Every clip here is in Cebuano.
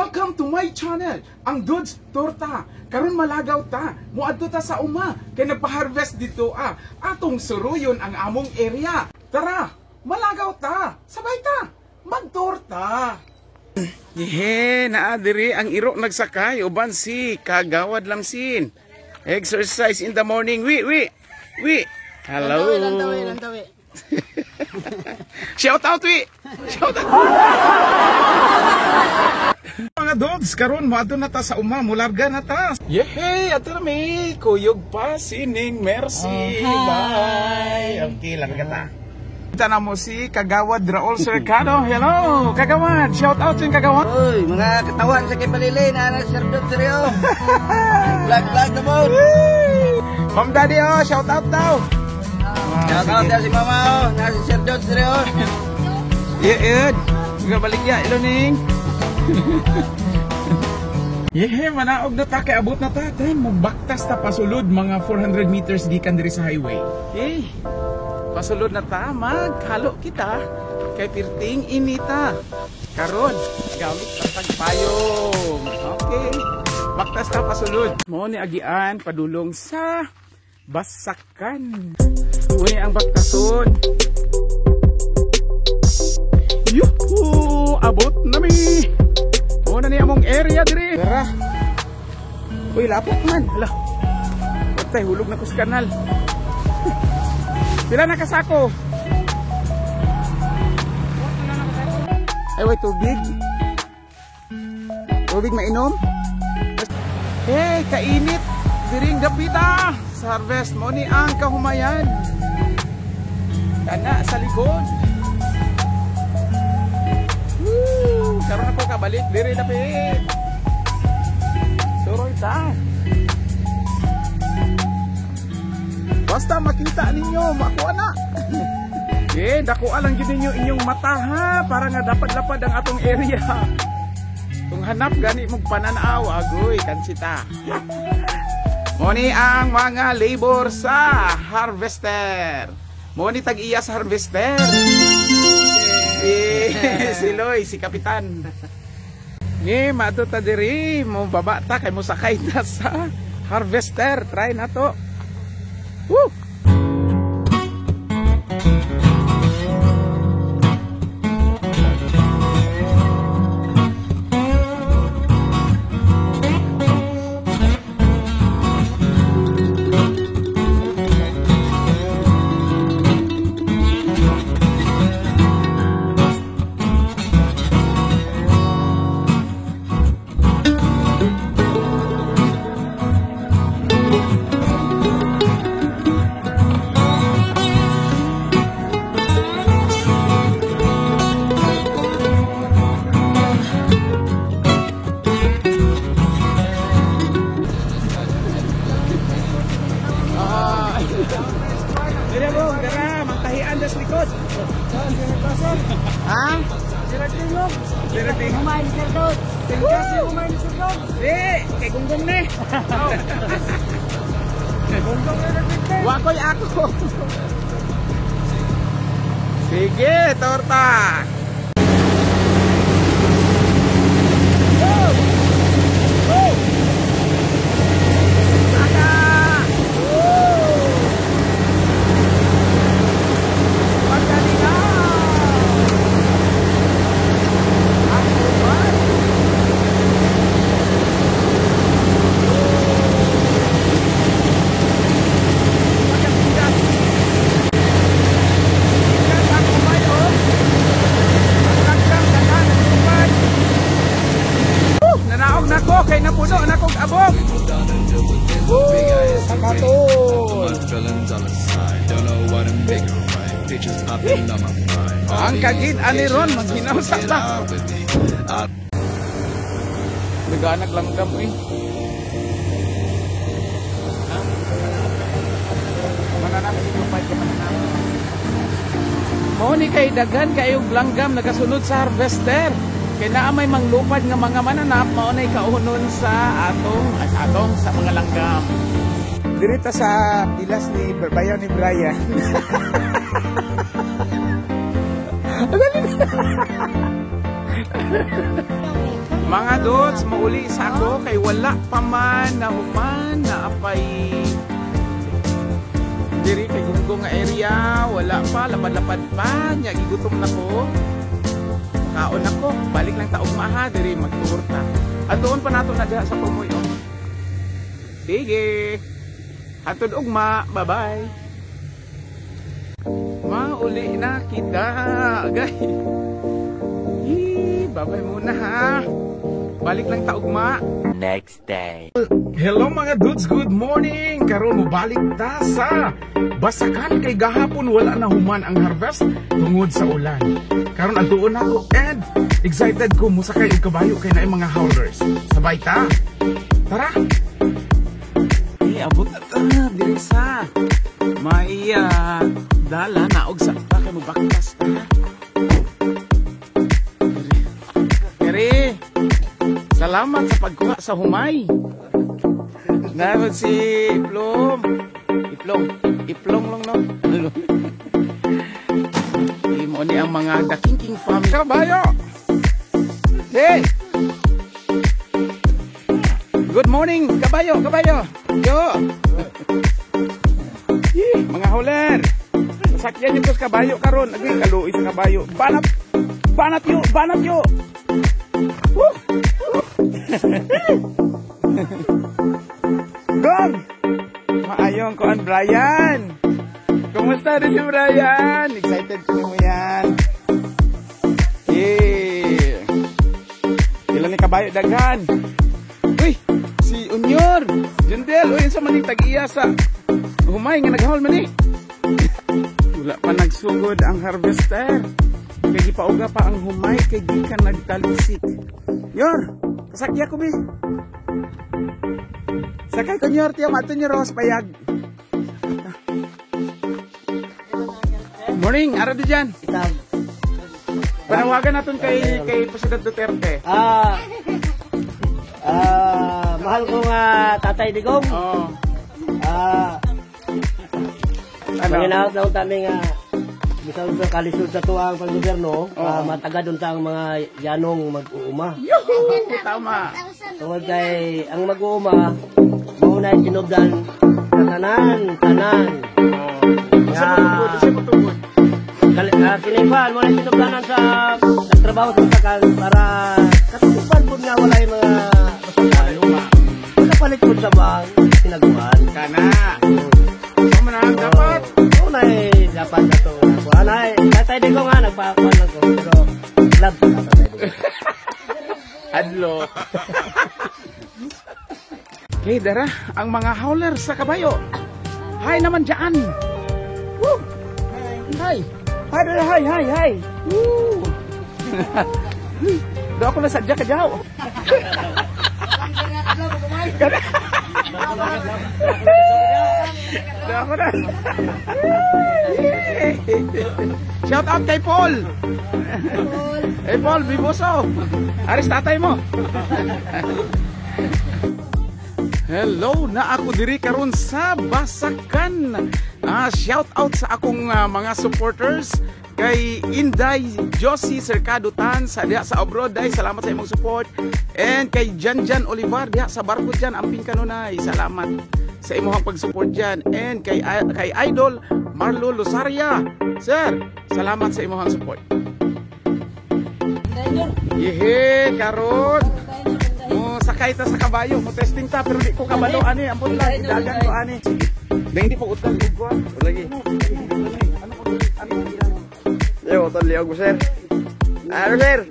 Welcome to my channel, ang Dudes Torta. Karon malagaw ta, muadto ta sa uma kay nagpa-harvest dito ah. Atong suruyon ang among area. Tara, malagaw ta. Sabay ta, magtorta. Yehe, naa diri ang iro nagsakay uban si Kagawad Lamsin. Exercise in the morning. Wi, wi. Wi. Hello. Lantawi, lantawi. Shout out, wi. Shout out. Mga dogs, karon moadto na ta sa uma, mularga na ta. Yehey, ato na mi, kuyog pa sining Mercy. Oh, bye. Okay, larga ta. Kita na mo si Kagawad Raul Cercano. Hello, Kagawad. Shout out yung Kagawad. Uy, mga katawan sa Kipalili, na Sir Dot Seryo. Vlog, vlog na mo. Ma'am Daddy, oh, shout out daw. Shout out na si Mama, oh, na si Sir Dot Seryo. Yeah, yeah. Balik ya, iluning. Yehe, manaog na ta kay abot na ta. Tay, mobaktas ta pasulod mga 400 meters gikan diri sa highway. Okay. Pasulod na ta, maghalo kita kay pirting inita. Karon, gamit ang tagpayong. Okay. Baktas ta pasulod. Mao ni agian padulong sa Basakan. Uni ang baktason. Yuhu! Abot na mi! Muna ni among area diri. Tara. Uy, lapok man. Hala. Patay, hulog na ko sa kanal. Pila na kasako? Ay, way tubig. Tubig mainom? Hey, kainit. Diring gapita. Sa harvest mo ni ang kahumayan. Kana sa likod. Woo! Karon ako kabalik diri dapit. Suroy ta. Basta makita ninyo, makuha na. Eh, dakuha lang gyud ninyo inyong mata ha, para nga dapat-lapad ang atong area. Kung hanap gani mong pananaw, agoy kansita. Moni ang mga labor sa harvester. Moni tag-iya sa harvester. Si Loy, si Kapitan. Ni maadto ta diri, mo baba ta kay mosakay ta sa harvester. Try na to. Woo! Ha? Kay gunggong ni. Wakoy ako. Sige, torta. Go! Go! Aka! Woo! Magalingan! Nanaog na ko kay napuno na kog abog. Sakatol. Ang kagid ani ron maghinaw sa ta. Nagaanag langgam eh. Mananap si Lupad ka mananap. Mao ni kay daghan kayong langgam nagasunod sa harvester. Kay naa may manglupad nga mga mananap mao nay kaunon sa atong sa mga langgam. Diri ta sa pilas ni bayaw ni Brian. Dali na. Mga dudes, mauli sa ako kay wala pa man nahuman na apay diri kay Gunggong nga area, wala pa, lapad-lapad pa nya, gigutom na ko. Kaon ako, balik lang ta ugma ha, diri magtour ta. At doon pa nato na diha sa Pumoy, oh. Sige. Hatod ugma, bye-bye. Mauli na kita, guys. Yee, bye-bye muna ha. Balik lang ta ugma. Next day. Hello mga dudes, good morning! Karon mo balik ta sa Basakan kay gahapon wala na human ang harvest tungod sa ulan. Karon adtuon nako and excited ko mosakay og kabayo kay naay mga howlers. Sabay ta. Tara. Eh, abot na ta diri sa may dala na og sa ta kay mobaktas ta. Diri. Diri. Salamat sa pagkuha sa humay. Naroon si Iplong. Iplong. Iplong lang, no? Imo ni ang mga The King King family. Kabayo! Hey! Good morning, kabayo, kabayo. Yo! Yee, mga hauler. Sakyan niyo sa kabayo karon. Agay kaluoy sa kabayo. Banat! Banat yo! Banat yo! Woo! Gong! Maayong kuan, Brian! Kumusta rin si Brian? Excited ko mo yan. Yeah! Ilan ni kabayo daghan? Uy! Si Unyor! Jundel! Uy, sa maning tag-iya sa humay nga naghahol man eh. Wala pa nagsugod ang harvester. Kay gipauga pa ang humay kay gikan nagtalisik. Yor! Pasakya ko bi. Sakay ko nyor, tiyo mato nyo Ros payag. Morning, ara di dyan. Panawagan natin kay President Duterte. Ah, mahal ko nga Tatay Digong. Oh. Ano? Manginahot na kami nga bisan sa kalisod sa tuang paggobyerno, matagad unta ang mga yanong mag-uuma. Yuhu! Tama. Tungod kay ang mag-uuma, mao na tinubdan sa tanan, tanan. Oh. Sa matugod, sa matugod. Kinipan, mo na tinubdanan sa nagtrabaho sa sakal para katupan po nga wala yung mga masakal. Uma. Makapalit po sa mga sinaguan. Kana. Tama na dapat. Oo na eh, dapat na to. Kuan ay, Tatay Digong nga, nagpakuan lang ko. Pero, love ko Tatay Digong. Adlo. Okay, dara, ang mga howler sa kabayo. Hi naman dyan. Woo! Hi. Hi, dara, hi, hi, hi. Woo! Do ako na sadya ka jaw. Do ako na. Shout out kay Paul. Hey Paul, biboso. Aris tatay mo. Hello, na ako diri karon sa Basakan. Shout out sa akong mga supporters kay Inday Josie Cercado Tan sa diha sa abroad, day salamat sa imong support, and kay Janjan Olivar diha sa barko diyan, amping kanunay, salamat sa imong pag-support diyan, and kay Idol Marlo Lusaria, sir, salamat sa imong support. Yehe, karon mo sakay ta sa kabayo, mo testing ta pero di ko kabalo ani, ambot lang idagan ko ani. Dahil hindi po utal ug Lagi. Ano ko ano? Yo, utol liog mo, sir. Ano, sir?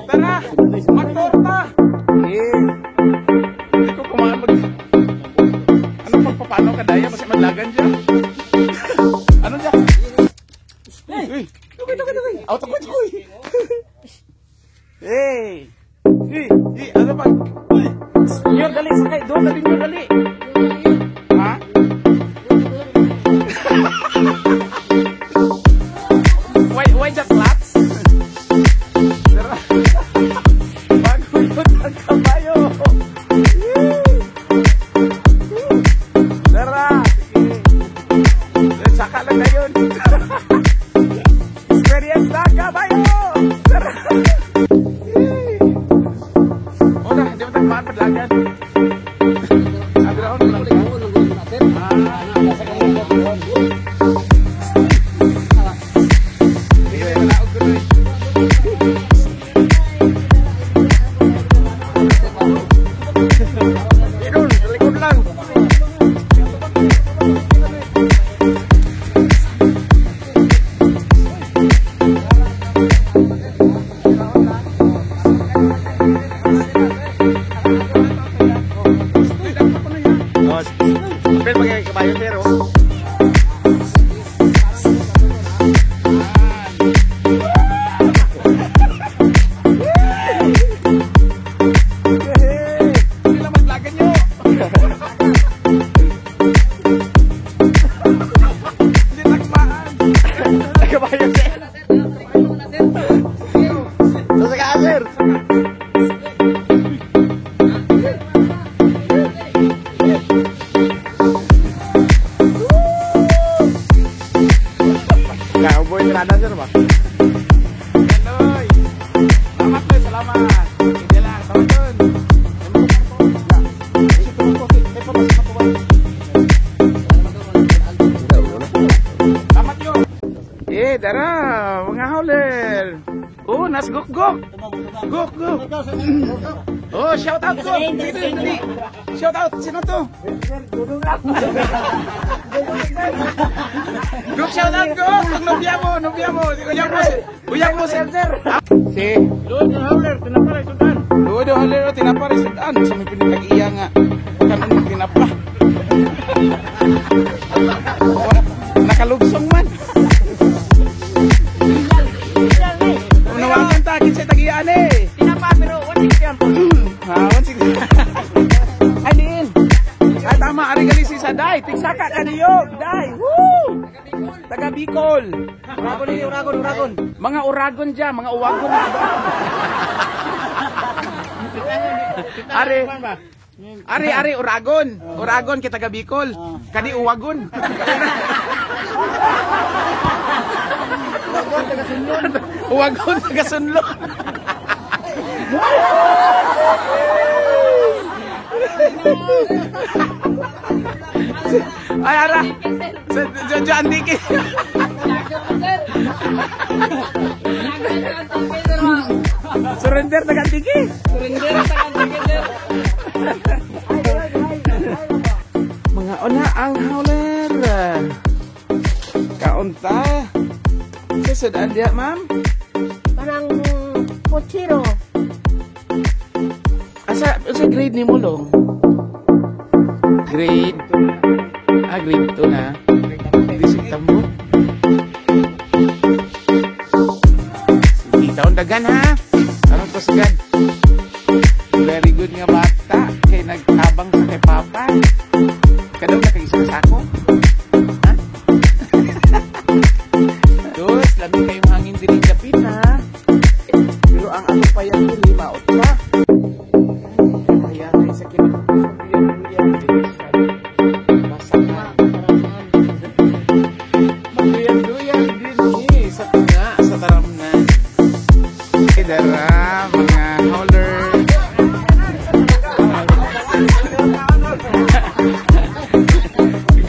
Tara, magtorta. Eh. Hindi ko kumain mag ano pagpapano ka daya basta madlagan siya. Ano siya? Uy, tukoy, tukoy, tukoy. Aw, tukoy, tukoy. Hey. Hey, hey, ano pa? Yun, dali, sakay. Doon ka din yun, dali. Ha? Why the claps? Tara. Bago yun ang kabayo. Tara. Sige. Saka lang na yun. Loy. Salamat, Loy, salamat. Hindi lang, salamat dun. Salamat yo. Eh, dara, mga howler. Oh, nas gok gok. Gok gok. Oh, shout out ko. Dito, dali. Shout out, sino to? Group shout out ko. Ang nobya mo, nobya mo. Uyab mo, uyab mo, sir. Si. Doon ang howler, tinapa rin sudan. Luod howler, tinapa rin sudan. Sa may pinitag-iya nga. Kanon tinapa. Nakalugsong man. Unawakan ta, kinsay tag-iyaan eh. Tinapa pero 160 ang po. Ha, 160. Ay, diin. Ay, tama. Ari gali si sa Day. Tigsaka ka niyo. Day. Woo! Taga Bicol. Uragon ini, uragon, uragon. Mga uragon dyan. Mga uwagon. Ari. Ari, ari, uragon. Uragon kay taga Bicol. Kani uwagon. Uwagon taga Sunlon. Ay, ara. Sa dyan, diki. Surrender taga Antique. Surrender sa kanting, sir. Mga una ang howler. Kaunta. Sa sudan diya, ma'am? Parang puchiro. Asa, asa grade ni mo, lo? Grade? Ah, grade 2 na. Hindi siya tambo. Sige, taon dagan ha. Anong kusgan? Very good nga bata. Kay nagtabang sa kay papa. Kadaw na kay isang sako. Ha? Dos, lami kayong hangin diri dapit ha. Pero ang atong payag diri maot pa. Kaya kay sa kinabuhi masakan. Magduyan-duyan din sa tunga sa taramnan. Kay dara mga howler.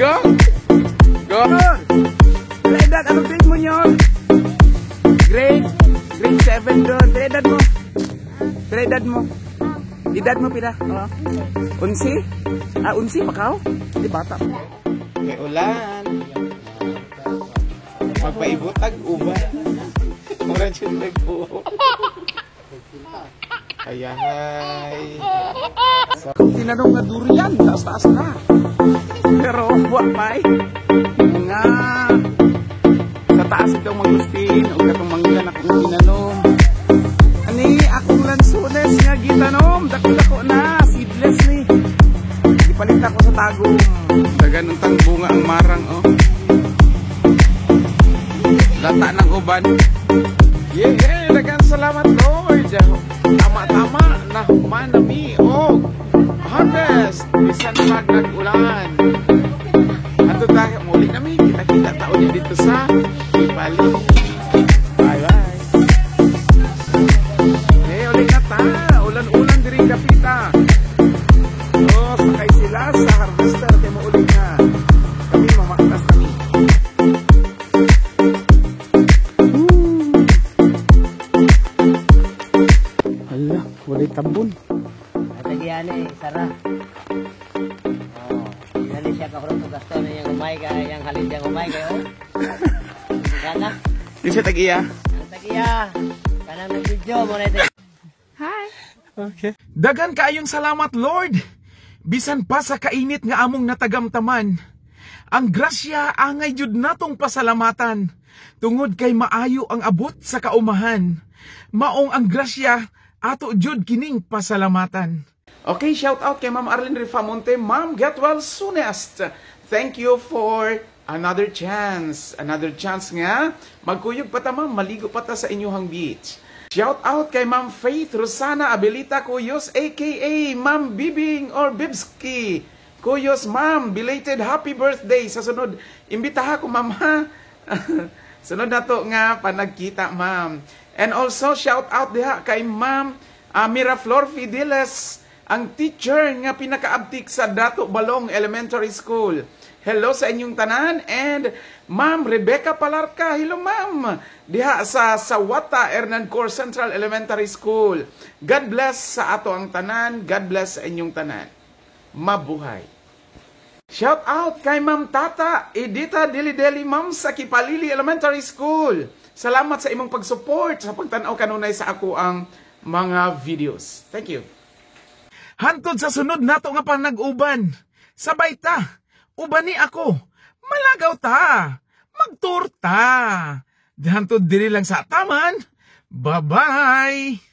Go! Go! Pila edad, anong grade mo nyo? Grade? Grade 7 doon. Pila edad mo? Pila edad mo? Edad mo pila? Oh. Unsi? Ah, unsi pa kao? Di bata. Kay ulan. Magpaibutag uban. Murag siya nagbuo. Ayahay. Kung tinanong nga durian, taas-taas na. Pero wa pa eh. Nga sa taas itong mangustin o katong mangga na akong ginanom. Ani akong lansones nga gitanom, dako-dako na, seedless ni. Gipalit ako sa tagum. Dagan untang bunga ang marang oh. Lata ng uban. Yeah, yeah, dagan salamat Lord. Tama-tama na humanami og harvest bisan pag nag-ulan. Ato ta muli nami kita-kita taon niya dito sa Ipali. Bye bye. Hey, ulit na ta. Ulan-ulan diri dapita. Oh, sakay sila sa harvester kay mo ulit na. Kami mamaktas kami. Hala, walay tambon. Tagian eh, Sara. Oh, dali siya kahurot og gasto na iyang umay kay iyang halin diyang umay kayo. Kana Di siya tag-iya. ang tagiya. Kanang nag-video mo na ito. Okay. Dagan kaayong salamat Lord. Bisan pa sa kainit nga among natagamtaman. Ang grasya angay jud natong pasalamatan. Tungod kay maayo ang abot sa kaumahan. Maong ang grasya ato jud kining pasalamatan. Okay, shout out kay Ma'am Arlene Rifamonte. Ma'am, get well soonest. Thank you for another chance. Another chance nga. Magkuyog pa ta, ma'am. Maligo pa ta sa inyuhang beach. Shout out kay Ma'am Faith Rosana Abilita Cuyos aka Ma'am Bibing or Bibski. Cuyos, ma'am, belated happy birthday. Sa sunod, imbitaha ko, ma'am, ha? Sunod na to nga panagkita, ma'am. And also, shout out diha kay Ma'am Miraflor Fideles, ang teacher nga pinakaabtik sa Dato Balong Elementary School. Hello sa inyong tanan and Ma'am Rebecca Palarca. Hello, ma'am. Diha sa Sawata Hernan Core Central Elementary School. God bless sa ato ang tanan. God bless sa inyong tanan. Mabuhay. Shout out kay Ma'am Tata Edita Dili Deli, ma'am, sa Kipalili Elementary School. Salamat sa imong pag-support sa pagtan-aw kanunay sa ako ang mga videos. Thank you. Hantod sa sunod nato nga panag-uban. Sabay ta. Ubani ako. Malagaw ta. Magturta. Hantod diri lang sa taman. Bye-bye.